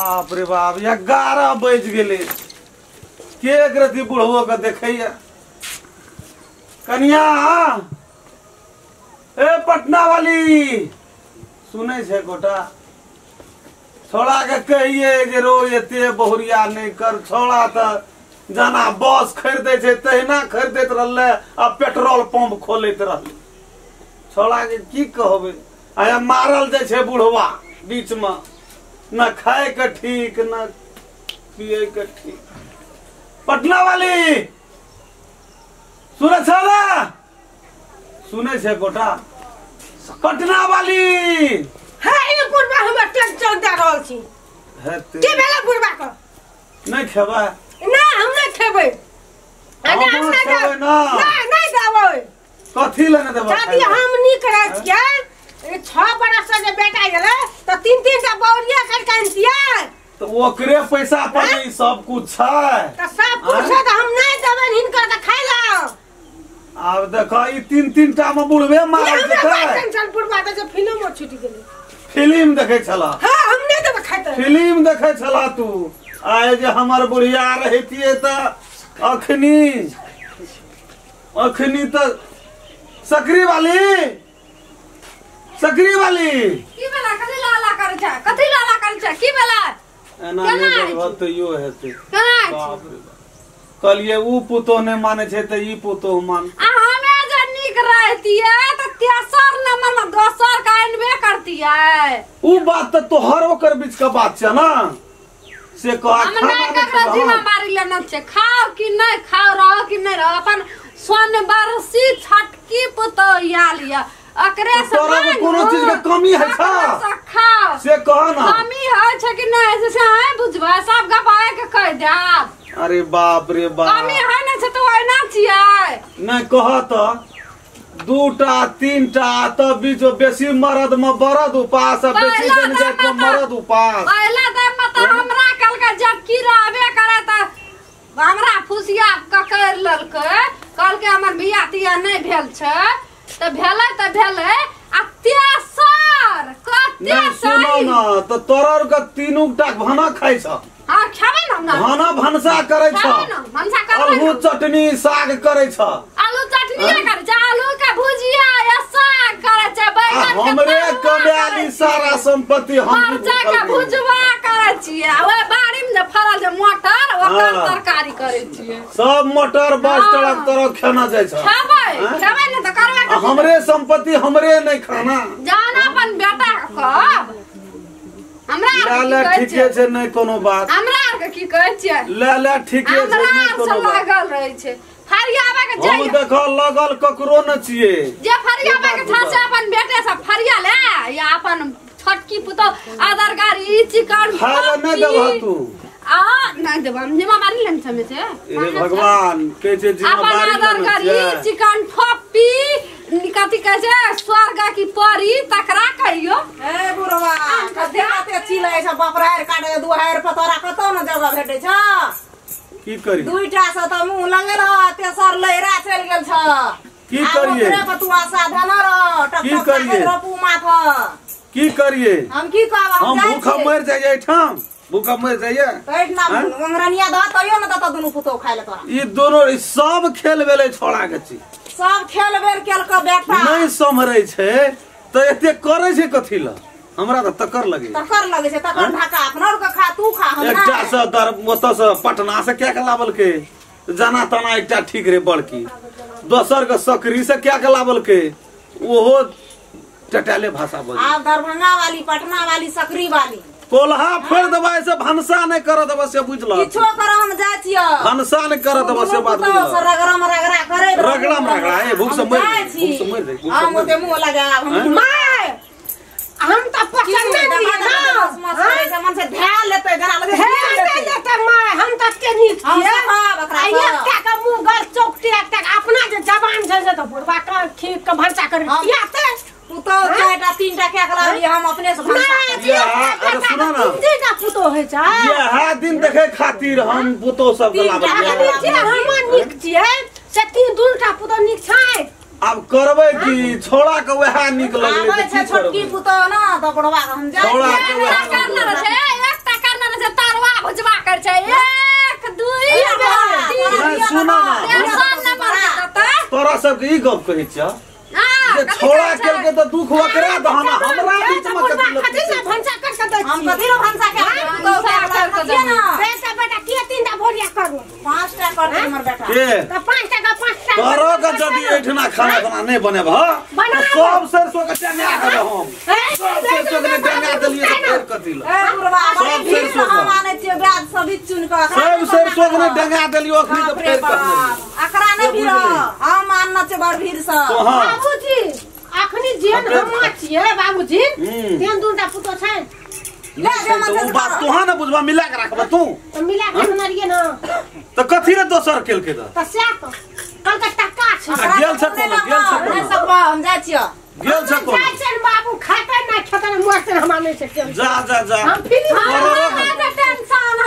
बाप रे बाप, 11 बज गेलै। के एक रति बुढ़बो के देखैया। कनिया ए पटना वाली सुनै छै गोटा छोड़ा के कहिए जे रोज एते बहुरिया नहीं कर। छोड़ा त जाना बस खरीदै छै तहिना खरीदैत रहलै आ पेट्रोल पंप खोलैत रहलै। छोड़ा के की कहबै, आया मारल जाइ छै बुढ़वा बीच में, न खाए के ठीक न पिए के ठीक। पटना वाली सुनै छ ना? सुनै छै गोटा पटना वाली। हे ई बुढ़वा हमरा टेंशन दे रहल छी। की भेलै बुढ़वा के? नहीं खेबै। ना हम नहीं खेबै। हम नहीं खेबै ना। नहीं देबै। कथी ले नहीं देबै? दादी हम नीक रहै छियै। 6 बरस से जे बेटा गेलै त 3-3 टा बौरिया करके आनतियै। तो ओकरे पैसा पर ई सब कुछ छै। त सब कुछ छै त हम नहीं देबै हिनकर के खाइ ला। आब देखो ई 3-3 टा में बुढ़वे मारल जेतै। टेंशन बुढ़वा त जे फिल्मो छूटि गेलै। फिल्म देखै छला? हां हम नहीं देबै खाइते। फिल्म देखै छला तू? आए जे हमर बुढ़िया रहतियै त अखनी अखनी त सकरी वाली सकरी वाली की भेला? कथी लाला करै छै? कथी लाला करै छै? की भेला? एना नहि देबह तैयो हेतै। बाप रे बाप, कहलियै ऊ पुतोह नहि मानै छै त ई पुतोह मान। आ हमे जे नीक रहतियै त तेसर नंबर में दोसर के आनबे करतियै। ऊ बात त तोहर ओकर बीच के बात छै ना। से कह हम नहीं ककरो जिम्मेवारी लेना छै। खाओ कि नहीं खाओ, रहो कि नहीं रहो, अपन सोन बरसी छटकी पुतोह आयल ये अकरे से तोरा में कोनो चीज के कमी है छा? खाओ से कह ना। कमी है छै कि नहीं है से अहीं बुझबै, सब गप आए के कह देब। अरे बाप रे बाप, कमी है ना छै तो एना छियै। नहीं कह त 2टा 3टा त बीच बेसी मरद में बरद उपास, बेसी जन जात में मरद उपास। पहला दम में त हमरा कहलकै जब की रहबे करे त हमरा फुसिया ककड़ ललकै, कहलकै हमर बियाह तियाह नहीं भेल छै त भेलै त भेलै। आ तेसर कते सुनो ना त तोरर के तीनू टा भाना खाइ छ। हां खेबै ना, हमरा भाना भनसा करै छ। भनसा करबै, आलू चटनी साग करै छ। आलू चटनी करै छ, आलू के भुजिया या साग करै छ, बैगन के हमरे कमाली सारा संपत्ति हम मरचा के भुजवा करै छियै। आ ओइ बाड़ी में जे फरल जे मटर ओकर तरकारी करै छियै। सब मटर बस तरक तरक खाना जाइ छ। खेबै खेबै ना त करबै। हमरे संपत्ति हमरे नहीं खाना। जाना अपन बेटा के कहब। हमरा ले ले ठीके छै, नहीं कोनो बात। हमरा आर के की कहै छियै? ले ले ठीके छै, नहीं कोनो बात। लागल रहै छै फरियाबै के हम देखो लगल ककरो न छियै। जे फरियाबै के था से अपन बेटे से फरिया ले या अपन छोटकी पुतोह आदर गाड़ी चिकन खाय ले नहीं देबह तू। आ नहीं देबह, हम जिम्मेवारी लेने छमे छै। हे भगवान कहै छै जिम्मेवारी अपन आदर गाड़ी चिकन ठोपी कथी कहै छै स्वर्ग की परी तकरा कहियो। ए बुढ़वा कते कते चिलै छै बाप रे, काटे दुहार पतोरा कतौ न जगह भेटै छ। की करी? 2टा से त मुंह लगल ह, तेसर लहरा चल गेल छ। की करिए? ओकरे पर तू आशा धन रह, टक की करिए? रोपू माथ। की करिए? हम की कहब? हम भूखा मर जाइए एठाम, भूखा मर जाइए। तैठ ना अंगरनिया द तैयो न दत दुनु पुतोह खाइ ले तोरा। ई दोनों ई सब खेल भेलै छोड़ा के छी। सब खेल बेर केल के बेटा नहीं सम्हरै छै त एते करै छै कथी ल? हमरा त तकर लगे, तकर लगे छै, तकर ढाका अपना के खा तू खा। हम एकटा से दर ओतऽ से पटना से क्या के लाबलकै जाना तना एकटा ठीक रे बड़की, दोसर के सकरी से क्या के लाबलकै ओहो टटाले भाषा बजै। आब दरभंगा वाली पटना वाली सकरी वाली कोल्हा फोड़ देबै से भनसा नहीं कर देबै से बुझल। किछो कर हम जाइ छियै, भनसा नहीं कर देबै से बात बुझल। रगड़म रगड़ा करै, रगड़म रगड़ा ए भूख से मर, भूख से मर, भूख से हम ओते मुंह लगाब। हम my हम त पसंद नहीं दिए ना, मन से ध्यान लेतै जना लगे हे लेतै my. हम त के नीक छियै, आ एकटा के मुंह गल चौकटे एकटा के अपना जे जवान छै से त बुढ़वा के खीक के भनसा कर किया ते पुतोह 4टा 3टा के अकला हम अपने से भनसा करियै। अरे सुनो ना, 3टा पुतोह होइ छै। इएह दिन देखै खातिर हम पुतोह सब के लाबलियै। हम नीक छियै से 3-2टा पुतोह नीक छै। अब करबै की छोड़ा के वएह निक लगलै आबै छै छोटकी पुतोह ना त बुढ़वा के हम जाइ छोड़ा के वएह करना छै। एकटा करना भुजबा कर छै 1 2 3 सुना ना तोरा सब के ई गप कहै छ जे छोड़ा केल के त दुख वकरा दहना हमरा बीच में कथि से भंसा कर के दै हम कथि रो भंसा के कर के ना बेटा बेटा के 3 टा भोरिया करलो 5 टा कर दे हमर बेटा के त 5 टा का 5 टा तोरो के जदी एठना खाना खाना नहीं बनेब ह सब सरसों के टंगा देब हम सब सरसों के टंगा देलिए त फेर कथि ल ए बुढ़वा सब सरसों हम आनै छियो ब्याज सब चुन के सब सरसों के टंगा देलियो अखनी त फेर कथि अकरा नहीं भीड़ हम आनना छै बड़ भीड़ से बाबूजी अखनी जेन हम छियै बाबूजी तेन दूटा पुतो छै ले जे मन से बात तोहा न बुझबा मिला के राखबा तू त मिला के रखना न त कथि रे दोसर केल के त से त कलकत्ता का छै गेल छ कोनो गेल छ कोनो सब हम जाय छियो गेल छ कोनो जाय छै बाबू खाता ना खाता ना मरते हम नै छै जा जा जा हम फिर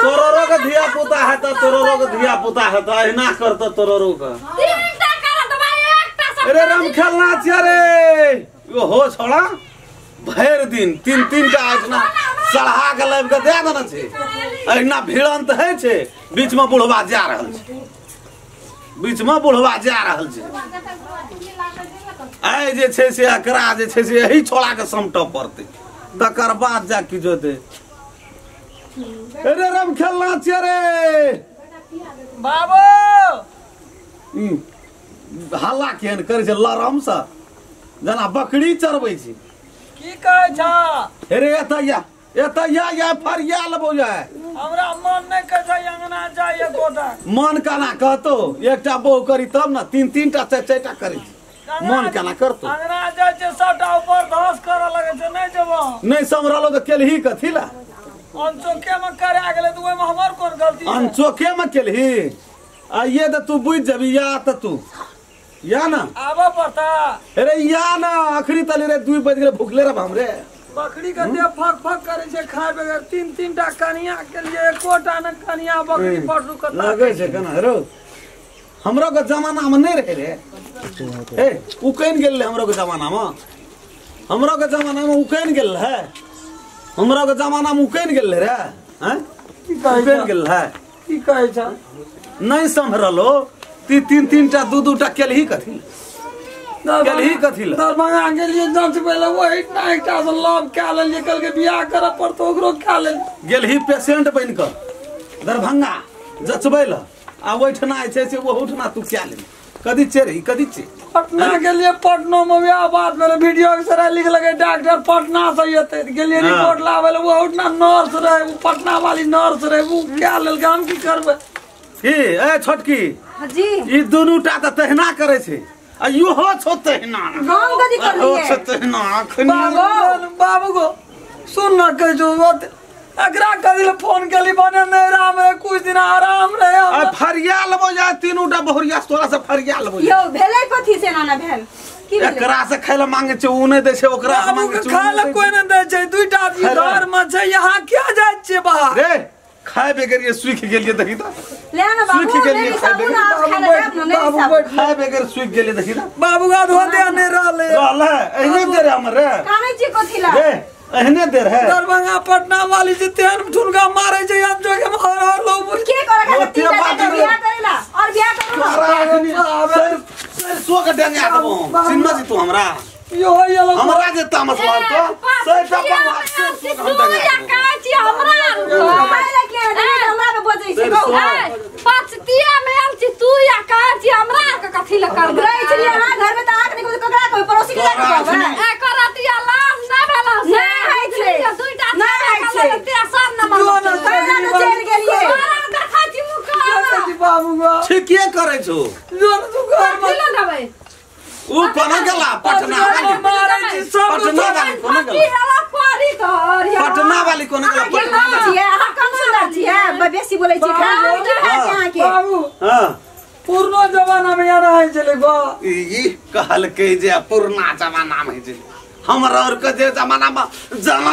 तोरो के धिया पुता है त तोरो के धिया पुता है त एना करत तोरो के तीनटा करत बा एकटा सब अरे राम खेलना छिया रे यो हो छोड़ा भर दिन तीन तीन टा एतना चढ़ा के लाबि के दे देने छै एना भिड़ंत है छै बीच में बुढ़वा जा रहल छै बीच में बुढ़वा जा रहल छै आइ जे छै से एकरा जे छै से एही छोड़ा के समटऽ पड़तै तकर बाद जा की जोते अरे राम खेलना छिया रे बाबू हल्ला केहन करै छै लरम से जेना बकरी चरबै छै की कहै छ अरे एतऽ या एतऽ या या फरिया लेबौ या हमरा मन नहि कहै छै अंगना जाय एकोटा मन केना कहतो एकटा बहु करी तब ने तीन तीन टा चारि चारि टा करै छै मन केना करतो अंगना जाय छै सबटा ऊपर धस करऽ लगै छै नहि जेबो नहि सम्हरलो तऽ केलही कथी ला अनचोके में करा गेलै तऽ ओहिमे हमर कोन गलती अनचोके में केलही आइए तऽ तू बुझि जेबी या तऽ तू या ना आबऽ पड़ता अरे या ना अखनी तले रे 2 बज गेलै भुखले रहब हम रे बकरी के देह फक फक करे छै खाय बगैर तीन तीन टा कनिया के लिए एकोटा न कनिया बकरी पटरू के लगै छै केना रो हमरो के जमाना में नहीं रहे रे ए उकैन गेल रहे हमरो के जमाना में हमरो के जमाना में उकैन गेल रहे हमरो के जमाना में उकैन गेल रहे हैं की कहै उकैन गेल रहे की कहै छ नहीं सम्हरलो ती तीन तीन टा दू दू टा केलही कथी केलही कथी ल दरभंगा गेलियै जांच पहिले ओहि एकटा से लाभ कए लेलियै कहलकै बियाह करऽ पड़तौ ओकरो कए लेलियै गेलही पेशेंट बनि कऽ दरभंगा जचबै ल आ ओहिठना जे छै से ओहुठना तू कए लेली कदी छै रे कदी छै पटना गेलियै पटनो में वएह बात भेलै वीडियो एक्सरे लिख लगे डॉक्टर पटना से एतै गेलियै रिपोर्ट लाबै लए ओहुठना नर्स रहै ओ पटना वाली नर्स रहै ओ कए लेलकै हम की करबै की ए छोटकी जी ई दुनू टा तऽ तहिना करै छै आ इहो छौ तहिना हम कथी करलियै छौ तहिना अखनी बाबू बाबू गो सुन न कहै छौ एकरा कथी लए फोन केली बने नहि राम रहे कुछ दिन आराम रहे आ फरिया लेबो जा तीनू टा बहुरिया तोरा से फरिया लेबो यौ भेलै कथी से नाना भेल की भेलै एकरा से खाय लए मांगे छै उ नहि दै छै ओकरा से बाबू मांगे के छै खाय लए कोइ नहि दै छै दुईटा आदमी घर में छै यहाँ क्या जाइ छियै बाहर रे खाय बगैर ये सूखि गेलियै देखी तऽ ले ना बाबू सूखि गेलियै नहीं खाय साबुन बगैर आज खाय ले जाब ना नहीं साबुन खाय बगैर सूखि गेलियै देखी तऽ बाबू का धो दे नहीं रहले रहलै एहने देर हमर रे कानै छी कथी ला रे एहने देर है दरभंगा पटना वाली जे तेहन ठुनका मारे छै हम जो के हर हर लोग के करे खाली ओते तीन टा बात बेटा बियाह करेला और बियाह करू ना तोरा अखनी सरिसो के डेंगा देबो चिन्ह जी तू हमरा यो ये लोग हमरा जे तामस मारतो सरिटा पर सरिसो के हम डेंगा देबो। खाय ला के हमरा पे बजै छै कहू पचतिया में आयल छी तू या कहै छी हमरा के कथी ल कर रहै छलियै अहाँ घर में तऽ अहाँके नहि कहबै ककरा कहबै पड़ोसी के जाके कहबै ए करतिया लाज नहि भेल नहि होइ छै। दुईटा नहि होइ छै। तेसर नंबर जो न तहिना तऽ चलि गेलियै तोरा देखै छी मुख छी बाबू गो ठीके करै छौ जो न तू घर में कथी ल देबै उ कोना गेला पटना वाली मारे छी सब पटना वाली कोना की गेला एला परी तोहर या पटना वाली कोना गेला अहाँ के पटना कम वाली छियै अहाँ कम सुन्दर छियै बेसी बोलै छियै खाना की खाय छै अहाँके बाबू हां पुरनो जमाना में यहाँ रहै छलै गो ई कहलकै जे पुरना जमाना में जे हमरा और के जे जमाना में जमा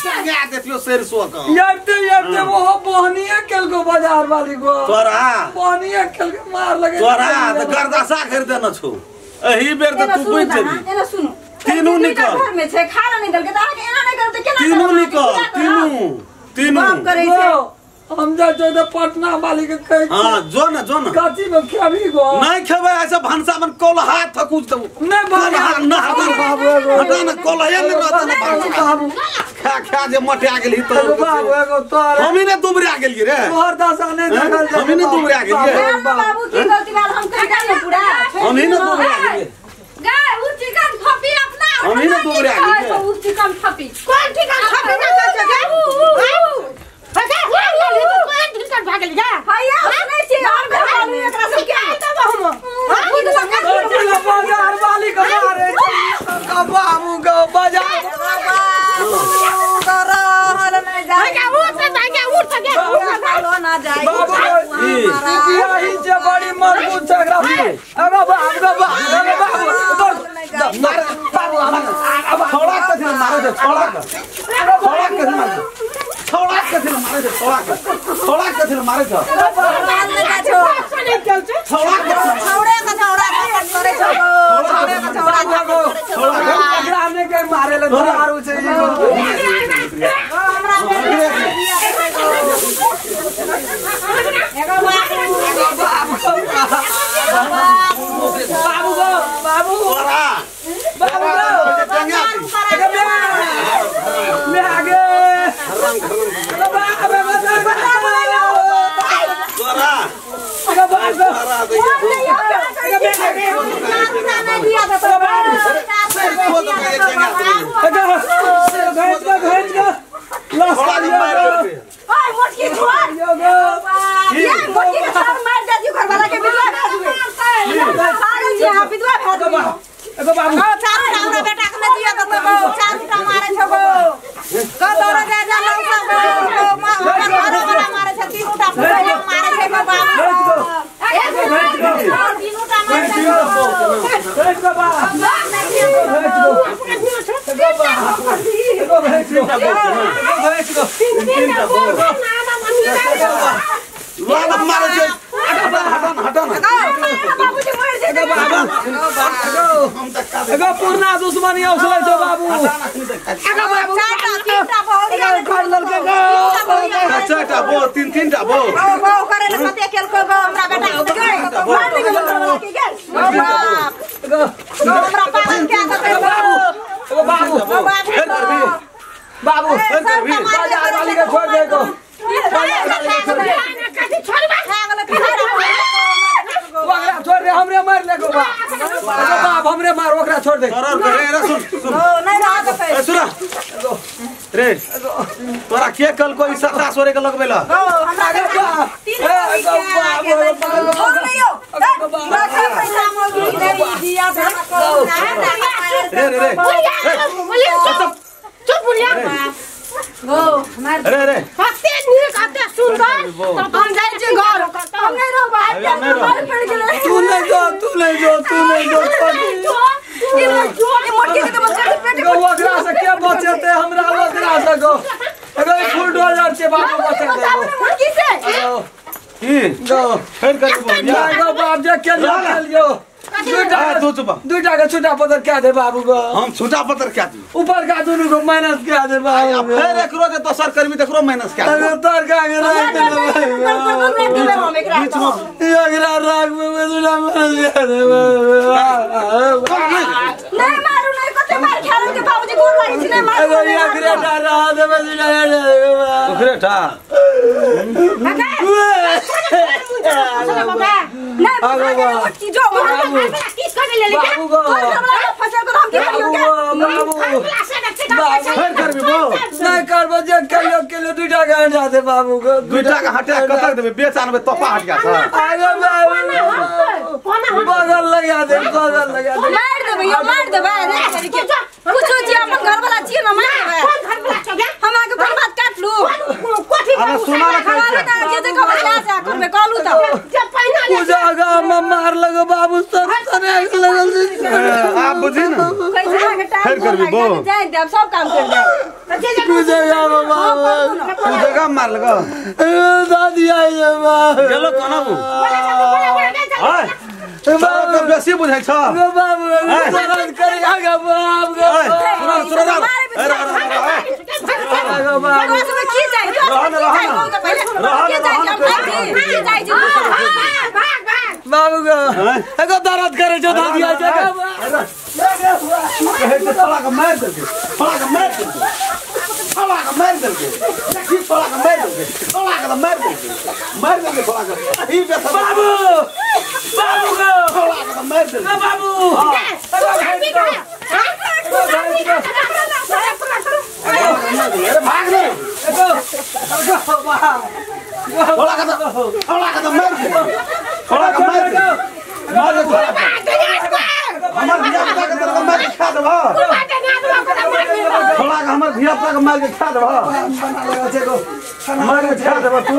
डेंगा देतियो सरिसो के आबिते आबिते ओहो बहनिए केलको बाजार वाली गो तोरा बहनिए केलको मार लगे तोरा तऽ गर्दशा खरीदे न छौ एही बेर तऽ एना तू सुनू बुझि तऽ अहाँ, जेबी एना सुनू तीनू निकल। घर में छै खाना नहि देलकै तऽ अहाँके एना नहि करब तऽ केना तीनू करब? निकल पूजा करब। तीनू तीनू बाप करै छै गो, हम जा छै त पटना वाली के कहै हां जो न जो न कथी में खेबी गो नहीं खेबै ऐसे भनसा मन कोलहा थकुच देबो नहीं बाबू न बाबू हटा न कोलहा ने रहत न बाबू खा खा जे मटिया गेली तो बाबू एगो तोर हम ही ने दुबरा गेली रे तोहर दशा नहीं देखल हम ही ने दुबरा गेली बाबू की गलती भेल हम कहि ने पूरा हम ही ने दुबरा गेली गाय उ चिकन थपी अपना हम ही ने दुबरा गेली उ चिकन थपी कोन चिकन थपी ना छै गे हगा हो गेल तो कोन चिकन भागल गे भैया सुनै छी और घर वाली एकरा सब के तब हम हां बाजार वाली के मारे का बाबू के बाजार रहल नहीं जाए हगा उठ भागे उठ गे उठ ना जाए बाबू ई जे बड़ी मजबूत छै एकरा अरे बाबू बाबू बाबू छोड़ा के मारे दे छोड़ा के छोड़ा के मारे छोड़ा के मारे दे छोड़ा के छोड़ा के मारे दे छोड़ा के छोड़े के छोड़ा करे छोड़े के छोड़ा छोड़ा एकरा ने के मारे ले मारू छै हमरा बाबू गो बाबू बाबू गो मैं आगे पूर्णा दुश्मनी औसलै छौ बाबू चारटा बो तीन तीन टा बो बाबू बाजार वाली के छोड़ दे को ओकरा छोड़ दे हमरे मार ले को बाप हमरे मार ओकरा छोड़ दे रे सुन सुन नहीं रह ए सुन रे तोरा के कल को ई सता सोरे के लगबेला हमरा तीन रे रे रे चुप बुढ़िया गो हमार रे रे कते नीक कते सुंदर तब हम जाइ छी घर हम नहीं रहब मार पड़ गेलै तू नहीं जो तू नहीं जो तू नहीं जो ई मोटकी के बच्चा के पेट गो ओकरा से के बचेते हमरा ओकरा से गो एगो फुल डोजर छै बाबू बचे दे मोटकी से की गो फेर कर जा गो बाप जे के लियो दुईटा के छुटा पत्र क्या दे बाबू गो हम छुटा पत्र क्या दी ऊपर का दोनों को माइनस क्या दे बाबू फिर एकरो जे दोसर करबी तकरो माइनस क्या दे तोर का के राख दे बीच में एकरा राख में दुटा माइनस क्या दे नहीं मारू नहीं कते मार खेल के बाबूजी गोर लागै छी नहीं मारू एगो एकरा डरा दे दुटा ओकरे टा नहीं मोटकी जो बाबू गो फसल को हम के करियो बाबू फेर करबी बो नहीं करबो जे कहियो के लिए दुईटा के हटा दे बाबू को दुईटा के हटा कतक देबे बेच आनबे तोपा हट गया सर अरे बाबू बगल लगा दे बगल लगा दे मार देबे यो मार देबे रे के कुछो जी अपन घर वाला छी ना मार देबे कोन घर वाला छौ गे हम आके घर बात काट लू कोठी अरे सुना ना कहलू त जे जे खबर ला जा करबे कहलू त जे पहिना ले पूजा गा में मार लगो बाबू सब तने लगल आप बुझी ना कैसे आके टाइम फेर करबी बो जाय दे अब सब काम कर दे पूजा गा में मार तू जगह मार लगो दादी आई जे बाबू गेलो कोना बु हाय तोरा के बेसी बुझै छ गो बाबू दर्द करे आगा बाप गो सुन सुन रे बाबू तोरा सब की जाय की जाय की जाय भाग भाग बाबू गो एगो दर्द करे छौ दादिया छै कहै छै छोड़ा के मारि देलकै छोड़ा के मारि देलकै छोड़ा के मारि देलकै की छोड़ा के मारि देलकै छोड़ा के मारि देलकै मारि देलकै छोड़ा के ई बेटा बाबू बाबू गो छोड़ा के मारि देलकै बाबू अरे भाग रे छोड़ा के मार दे छोड़ा के मार दे मार दे हमर धिया पुता के तरफ मार के खा देबो छोड़ा के हमर धिया पुता के मार के खा देबो मार के खा देबो तू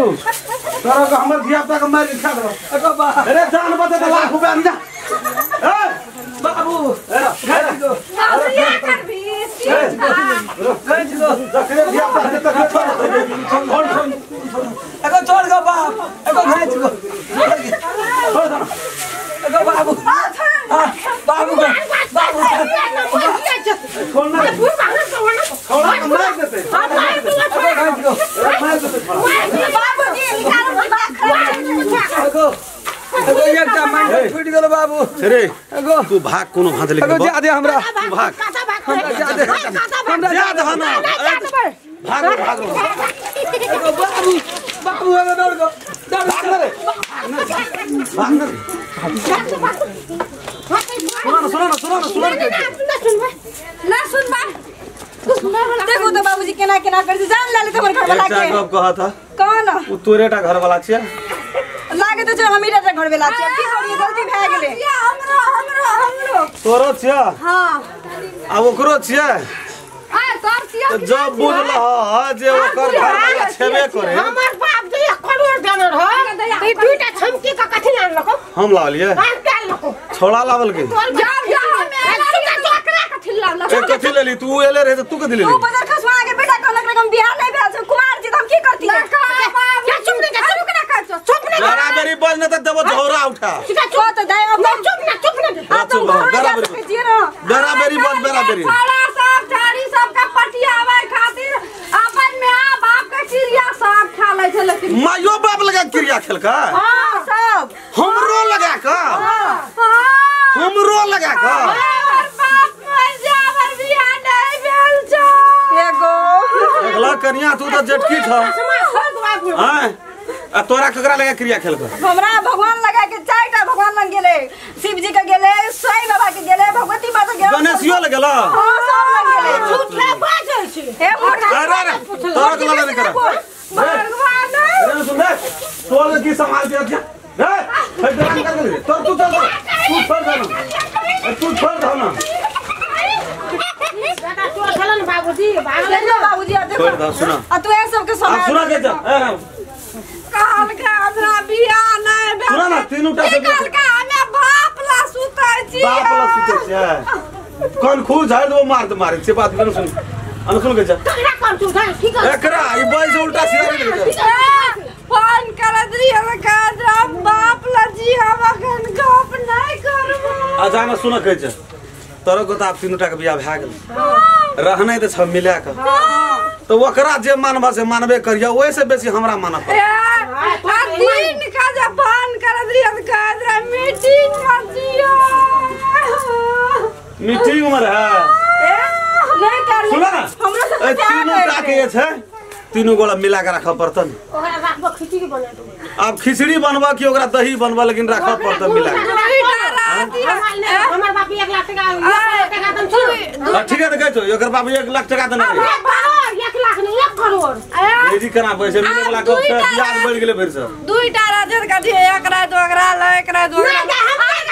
तोरा के हमर धिया पुता के मार के खा देबो अरे जान बचे त लाख रुपया जा ए बाबू एगो छोड़ गो बाप एगो घाच गो एगो बाबू बाबू बाबू एकटा माइंड फूटि गेल बाबू रे तू भाग कोनो भांज लेके एगो जा दे हमरा भाग हमरा जा दे हमरा जा दे ना भाग भाग एगो बाबू बाबू एगो दौड़ गो भाग रे भाग ना सुनो सुनो सुनो सुनो ना सुनबा देखो तो बाबूजी केना केना कर छै जान लाले तोहर घर वाला के एकटा गप कहत कौन उ तोरेटा घर वाला छियै लागे तो छै हमीरा घर वाला छियै की करियै गलती भए गेलै हमरो हमरो हमरो तोरो छियै हां आ ओकरो छियै आ तोर छियै त जब बुझलह जे ओकर घर वाला छेबे करे हमर बाप जे 1 करोड़ देने रह त ई दुईटा छमकी के कथि आनलको हम लावलियै हम के आनलको छोड़ा लावल के जाओ जाओ हम ओकरा कथि लावल ए कथि लेली तू एले रहे त तू कथि लेली तू बजर खसवा के बेटा कहलक रे हम बियाह नहीं भेल छै कुमार जी त हम की करती क्या चुप नहीं चुप ना कर चुप नहीं बराबरी बज न त देबो झौरा उठा चुप त दाइ अब चुप ना चुप ना आ तुम बराबरी बराबरी बज बराबरी छोड़ा सब झाड़ी सब का पटियावे खातिर अपन मां बाप के क्रिया सब खा लै छै लेकिन मायो बाप लगा क्रिया खेलका हां सब हमरो लगा का हां हमरो लगा का हमर बाप मर जा हमर बियाह नहीं भेल छै एगो देखला कनिया तू त जेटकी छ हां आ तोरा ककरा लगा क्रिया खेलका हमरा भगवान लगा के चारटा भगवान लग गेले शिव जी के गेले साईं बाबा के गेले भगवती माता के गेले गणेशियो लग गेला हां सब लग गेले झूठ ना बाजै छै हे मोटा अरे अरे तोरा के लगा नहीं करा भगवान रे सुन रे तोर की संभाल के रख रे फिर डरान कर दे तोर तू चल तू छोड़ दे ना तू छोड़ दे ना बेटा तोर छलन बाबूजी भाग ले बाबूजी आ देखो छोड़ दे सुना आ तू ए सब के आ संभाल सुना के जा ए कहल के हमरा बियाह नहीं भेल सुना ना तीनू टा से कहल के हमे बाप ला सुतै छी बाप ला सुतै छै कौन खूब झाड़ दो मार दे मारे से बात कर सुन अनुसुन के जा ककरा कौन तू ठीक है एकरा ई बाई से उल्टा सीधा नहीं दे फोन करत रही हम कहत हम बाप ला जी हम अखन गप नहीं करबो आ जाना सुन के जा तोरो को त आब तीनू टा के बियाह भए गेल रहनै त छ मिला के तो ओकरा जे मानबा से मानबे करिया ओइ से बेसी हमरा मानब ए आ दिन का जे फोन करत रही हम कहत रही मीटिंग में जियो मीटिंग में रहे ए नहीं कर सुन ना हमरा सब ए तीनू टा के जे छै तीनू गोला मिला के राखऽ पड़तन ओकरा राखबो खिचड़ी बना दो आब खिचड़ी बनबा कि ओकरा दही बनबा लेकिन राखऽ पड़तन मिला के हमर बाप 1 लाख टका 1 टका दम छोड़ हां ठीक है त कहै छौ एकर बाप 1 लाख टका देने रहे 1 लाख नहीं 1 करोड़ बेजी केना पैसे मिले वाला गप छै ब्याज बढ़ि गेलै भरि से दुईटा राजर कथी एक रात ओकरा ल एक रात ओकरा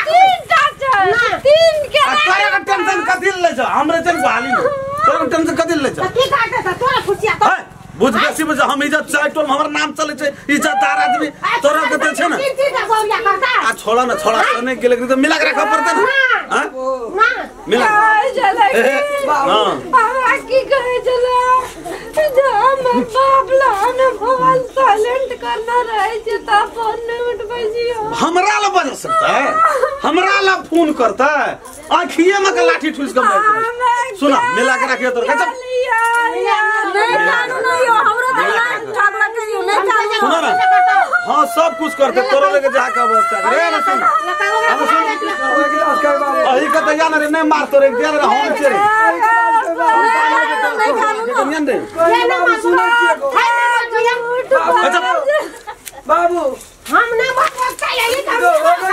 तीनटा छै तीन के आ तोरा के टेंशन कथी लै छौ हमरे चल बहाली में तोरा के टेंशन कथी लै छौ की काटे त तोरा फुसिया है बुझ बेसी बुझ हम इज्जत चाय टोल हमर नाम चलै छै इज्जतदार आदमी तोरा के त छै ना तीन तीन टा गौरिया करता आ छोड़ा ना छोड़ा से नहीं गेलै त मिला के राखऽ पड़तै ना हां ना मिला छलै हां हमरा की कहै छलै हमर बाप ला हम मोबाइल साइलेंट करना रहे छै त फोन नहीं उठबै छी। हमरा ला बज सकता है, हमरा ला फोन करता है, आंखिए में के लाठी ठुस के मार दे। सुना मिला के रखियो तोर अच्छा नहीं कानू नहीं हो हमरो त लान ठाबड़ा कहियो नहीं कानू। सुना ना हां सब कुछ करते तोरो लेके जा के अवस्था रे ना सुन अब सुन अही के तैयार रे नहीं मार तोरे दे रे हम छे रे नहीं दे अच्छा बाबू हम नहीं बात यही कर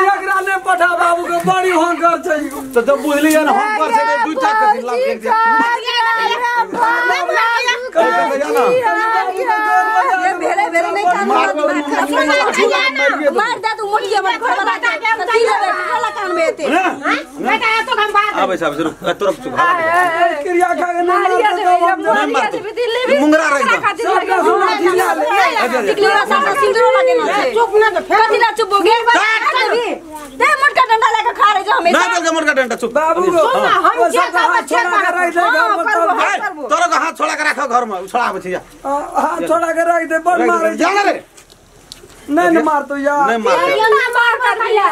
एकरा ने पठा बाबू के बड़ी हंकर छै तो जब बुझली ना हंकर छै दुईटा के दिन लाग एक ये भेले भेले नहीं कान मार दे तू मोटिया मत घर वाला की लेबे वाला कान में एते बेटा एतो हम बात आबै साहब जरूर तोरा चुप भाग क्रिया खा के नहीं मार मुंगरा रख दे टिकली सामने सिंदूरो लगे ना छै चुप ना कथि ला चुप हो गेल दे मोटका डंडा लेके खा रहे जो हमेशा ना दल के मोटका डंडा चुप बाबू हम के हाथ छोड़ा के रख दे घर में तोरा के हाथ छोड़ा के रख घर में छोड़ा आबै छै हाथ छोड़ा के रख दे बड़ मारे जा रे नहीं न मार तो यार नहीं मार ना मार कर दिया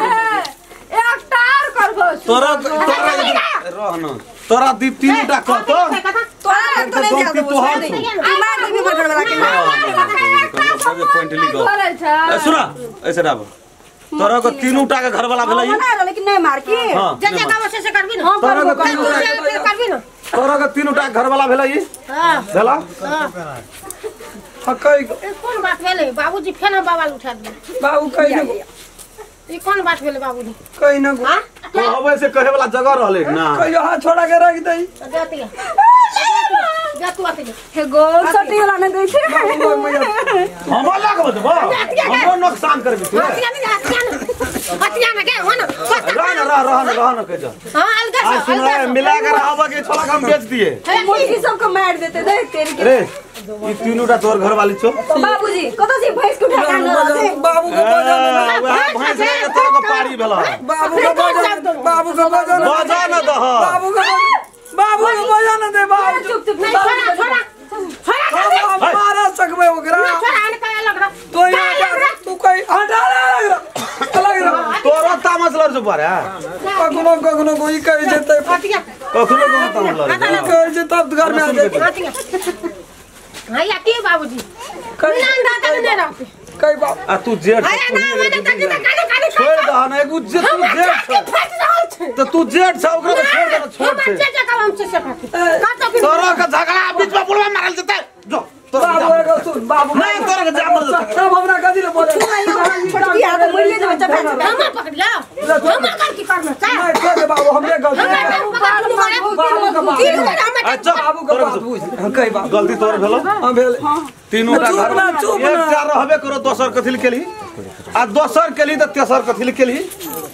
एक तार करबो तोरा तोरा रह न तोरा दी तीनटा कहतो तोरा तो नहीं जा देबो मार देबी बड़ वाला के पॉइंट लिखो सुना ऐसे डाबो तोरा के तीनूटा के घर वाला भेलै लेकिन नहीं मार के जे जे काम से करबी न हम करबो करबी न तोरा के तीनूटा के घर वाला भेलै हां भेला हां कई कोन बात भेलै बाबूजी फेन हम बाबा उठा दे बाबू कई न ई कोन बात भेलै बाबूजी कई न हां कहबै से कहे वाला जगह रहलै ना कहियो हाथ छोड़ा के रख दई देती जा तू आते हे गोल सटी वाला नहीं दै छै हम लगबो देबो हमरो नुकसान करबी तू हतिया नहीं हतिया न हतिया न के हो न रह न रह रह न रह न के जा हां अलग से सुन मिला के रहबा के छोला के हम बेच दिए मुर्गी सब को मार देते देख तेरी के रे ई तीनूटा तोर घर वाली छो बाबूजी कत छी भैंस के उठा के बाबू के बजा भैंस के तोर के पारी भेला बाबू के बजा बाबू के बजा बजा न दह बाबू के बाबू के बजा न दे बाबू चुप चुप नहीं छोड़ा छोड़ा छोड़ा मारा सकबे ओकरा छोड़ा आन का अलग रह तो तू कहीं हटा अलग रह तोरो तामस लड़ जो पर कखनो कखनो कोई कहे छै त कखनो कखनो तामस लड़ कहे छै तब घर में आ जाए हां या की बाबूजी ना दादा नहीं रहते कई बाप आ तू जेठ छोड़ दह ना एगो जे तू जेठ छ त तू जेठ छ ओकरा त छोड़ दे ना छोड़ हम जे जे काम से से तोरा के झगड़ा बीच में बुलवा मारल जते जो बाबू एगो सुन बाबू नहीं तोरा के जामर जते सब हमरा कथि ले बोले छोटकी हाथ मरिए जेबै चपा हम पकड़ ला हम गलती करना चाह नहीं छोड़ दे बाबू हमरे गलती अच्छा बाबू के बात बुझ हम कई बात गलती तोर भेलो हां भेल तीनूटा घर एकटा रहबे करो दोसर कथि ले केली आ दोसर केली त तेसर कथि ले केली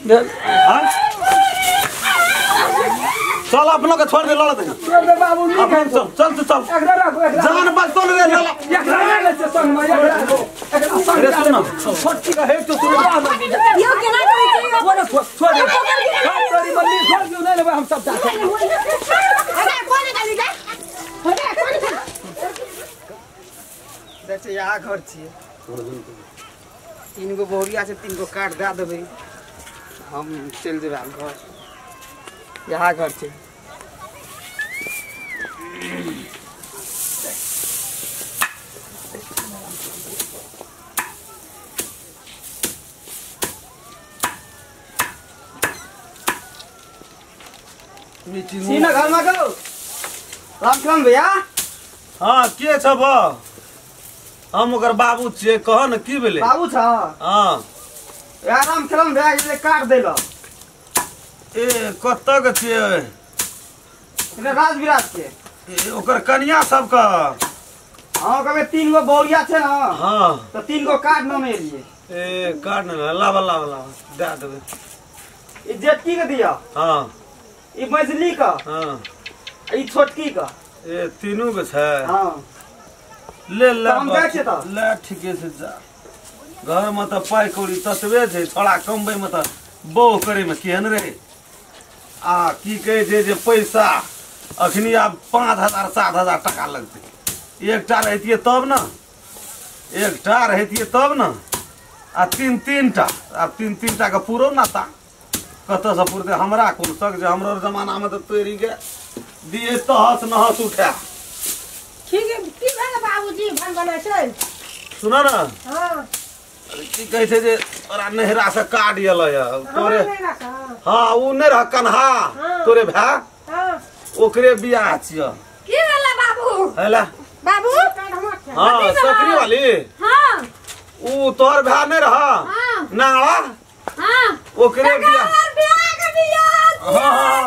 भेल हां चल अपनो के छोड़ दे लड़ दे छोड़ दे बाबू अपन चल चल चल एकरा रख जान बचतो रे लड़ एकरा ले छै संग में एकरा एकरा संग रे सुन छोटकी के हे तो सुन यो केना करै छै छोड़ छोड़ तोरी बल्ली छोड़ दियो नहीं लेबै हम सब जा अरे कोन गाली दे अरे कोन देख छै यहाँ घर छियै तीन गो बहुरिया छै तीन गो काट दए देबै हम चलि जेबै आब घर यहाँ घर छै सीना घर में गो राम राम भैया। हाँ के छ ब हम ओकर बाबू छियै कह न की भेलै बाबू छ। हाँ राम खेलम भैया गेलै काट देल। ए कतऽ के छियै? राज विराज के। ए ओकर कनिया सबके। हाँ कबे तीन गो बौरिया छै न। हाँ तो तीन गो काट न एलियै। ए काट न लावा लावा लावा दए देबै। ई जेटकी के दिया। हाँ ई मझली के। हाँ ई छोटकी के। ए तीनू के छै। हाँ ले ले हम जाइ छियै तऽ ले ठीके छै जा। घर में तऽ पाइ कौड़ी ततबे छै छोड़ा कमबै में तऽ बहु करे में केहन रहे आ की कहै छै जे पैसा अखनी आब 5,000 7,000 टका लगतै। एकटा रहितियै तब न, एकटा रहितियै तब न। आ तीन तीन टा, आब तीन तीन टा के पूरो ना ता कतऽसँ पुरतै? हमरा कोन शक जे हमरो जमानामे तऽ तोड़ि के दिए तहस नहस उठा। ठीक है, की भेल बाबूजी भन बनै छै? सुन न। हां, की कहै छै जे तोरा नहिरा से कार्ड एलै तोरे। हां, उ नै रह कन्हा तोरे भाय, ओकरे बियाह छियै। की भेल बाबू? हेला बाबू। हां, सकरी वाली। हां, उ तोहर भाय नै रह नांगड़ा? हां, ओकरे बियाह। हां,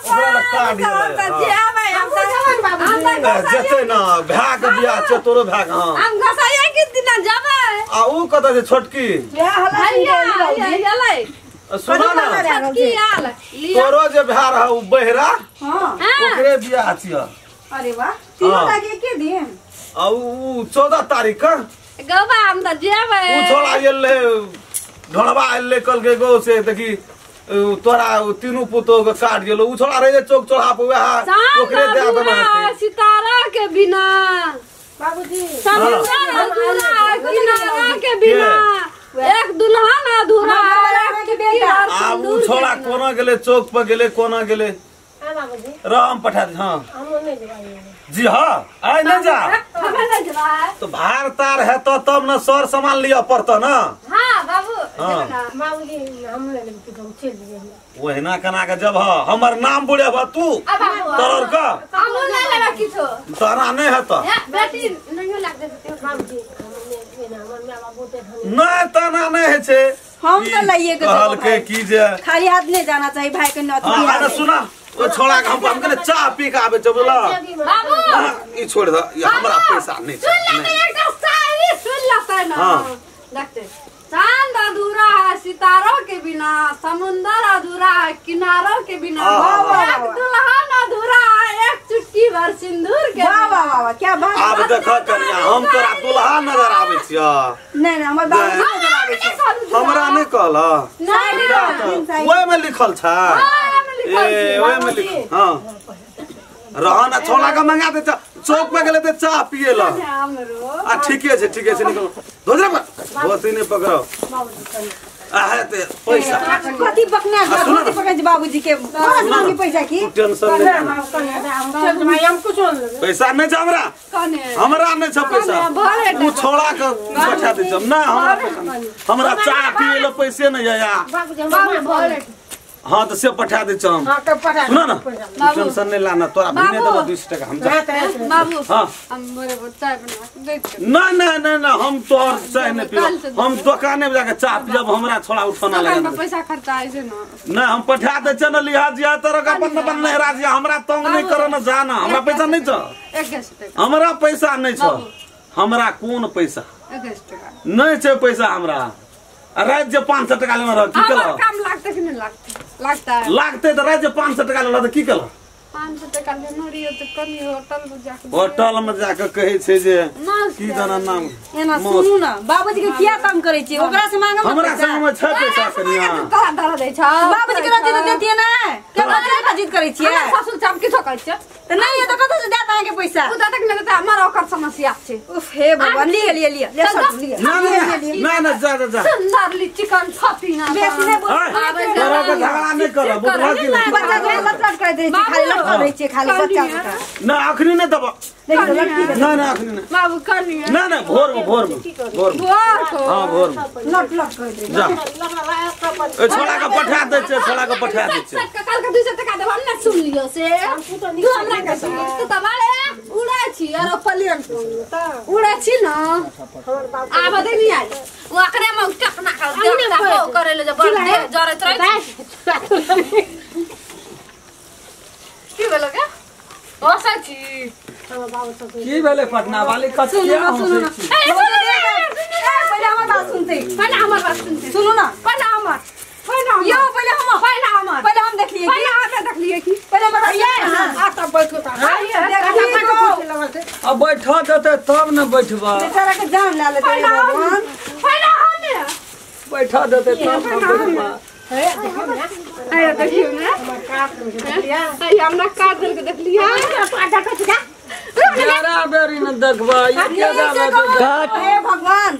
ओकरा कार्ड एलै। जेतै ना भाय के बियाह छै तोरो भाय के। हां, हम घसैया के दिना जेबै। आ उ कतऽ छै छोटकी? सुन ना, तोरो जे भाय रह उ बहिरा, ओकरे बियाह छियै। अरे वाह, तीनों टा के एके दिन? आ उ 14 तारीख के गबा हम त जेबै। उ छोड़ा एलै ढोलबा एलै कहलकै गो से देखी तोरा तीनू पुतोह के काट गेलो। उ छोड़ा रहे चौक चौराहा पर, वएह ओकरे दे देबै। सितारा के बिना बाबूजी, समुंदर अधूरा, किनारा के बिना एक दुल्हन अधूरा। आ उ छोड़ा कोना गेलै? चौक पर गेलै, कोना गेलै? हां बाबूजी, राम पठा दे। हां, हम नै जेबै। जी हां, आइ नै जा, हमे नै जेबै। तो भार तार है तो तब न सर सामान लिअ पड़त न। हां बाबू, बाबूजी हम नै लेबै, हम चलि जेबै। ओहिना केना के जब हमर नाम बुढ़ेब तू तोर के? हम नै लेबै किछो। तोरा नै हेत बेटी, नहियो लाग देते बाबूजी। हमर my बाप बहुते धनी। नै, तना नै है छै। हम त लइए के कहलकै की जे खाली हाथ नहीं जाना चाहिए भाई के नथ। हां, सुना, ओ छोड़ा के हम कने चाह पी के आबे छै बोला। बाबू ई छोड़ द, ई हमरा पैसा नहीं सुन ले, एकटा शायरी सुन लेतै न। देखते, चांद अधूरा है सितारों के बिना, समुंदर अधूरा है किनारों के बिना, एक दुल्हन अधूरा है एक चुटकी भर सिंदूर के। वाह वाह वाह, क्या बात। आब देख कनिया, हम तोरा दुल्हा नजर आबै छियै। नहीं नहीं, हमर बाबूजी नजर आबै छै। हमरा नहीं कहल? नहीं, ओय में लिखल छै। ए ओय में लिखल। हां, रह ना, छोड़ा के मंगा दे। चौक पे गेले ते चाह पिए ल। आ ठीके छै, ठीके छै, निकल धोजरे पर धोती नहीं पकड़ो। आ है ते पैसा कथि पकना? कथि पकड़ छै बाबूजी के? मांगी पैसा की टेंशन नहीं। हम कुछ नहीं लेबै। पैसा नहीं छै हमरा, हमरा नहीं छै पैसा। उ छोड़ा के पठा दे ना, हमरा पैसा नहीं। हमरा चाह पिए ल पैसे नहीं है या। हाँ तो से पठा दे हम। हां, तो पठा। सुन ना, टेंशन नहीं लाना, तोरा भिने देबो 200 टका हम। जा बाबू, हां, हम मोरे चाय बना दे। ना ना ना ना, हम तोहर चाय नहीं पीब। हम दुकाने में जाके चाह पीब। हमरा छोड़ा उठाना लगे पैसा खर्चा आइ छै ना। ना, हम पठा दे छ न लिहा जिया तोरा के अपन अपन नहरा जिया। हमरा तंग नहीं कर न जाना। हमरा पैसा नहीं छ। 21 टका हमरा पैसा नहीं छ। हमरा कोन पैसा? 21 टका नहीं छै पैसा हमरा। रात जे 500 टका लेना रह की केलह? काम लागते कि नहीं लागते? लगता है। लागते तो रात जे 500 टका लेना त की केलह? 500 टका लेना रहियो त कनी होटल में जाके, होटल में जाके कहै छै जे की जाना नाम। एना सुनू ना, बाबूजी के किया तंग करै छी? ओकरा से मांगम। हमरा संग में छै पैसा कनिया। तोरा धरा दै छ बाबूजी के रहती त देतिए ना। के बच्चा जिद करै छियै? हमरा ससुर चाप किछो कहै छै त नहीं है त कतौ से देत अहाँ के पैसा? उ तक नहि देतै, हमर ओकर समस्या छै। उफ हे भगवान, लिअ लिअ लिअ ले सब लिअ। ना ना ना, जा जा जा। सुंदर ली चिकन छपी ना बेसी नै बोल। तोरा के झगड़ा नहीं कर बुझला की? बच्चा के लटलट कर दै छै, खाली लटकल रहै छै खाली बच्चा के। ना अखनी नै देब। ना ना अखनी नै बाबू, कनी ना ना, भोर में, भोर में, भोर में। हां, भोर में लट लट कर दे। जा, ए छोड़ा के पठा दै छै, छोड़ा के पठा दै छै। काल के 200 टका देब हम ना। सुन लियो से तू हमरा के सुन तू त बाले उड़ै छी एरोप्लेन उड़ै छी न। आब दे नि आइ ओकरे में टकना के देख करे ले जे बड़ देह जरैत रहै। की भेल गे? हँसै छी? की भेलै पटना वाली? कथि सुनू ना, पहिले हमर बात सुनते। पहिले हमर बात सुनते। सुनू ना, पहिले हमर, पहिले यो, पहिले हम, पहिले हमर, पहिले हम देखलिए पहिले हम देखलिए की पहिले हमर। आ तब बैठो त। अब बैठा देते तब न बैठबा। बेचारा के जान ला लेते भगवान। पहिले हम बैठा देते तब न बैठबा। अरे देखियो ना, हमर काट देलके देखलिया। हमरा काट देलके देखलिया। 11 बेरी न देखबै, एके बेर हे भगवान।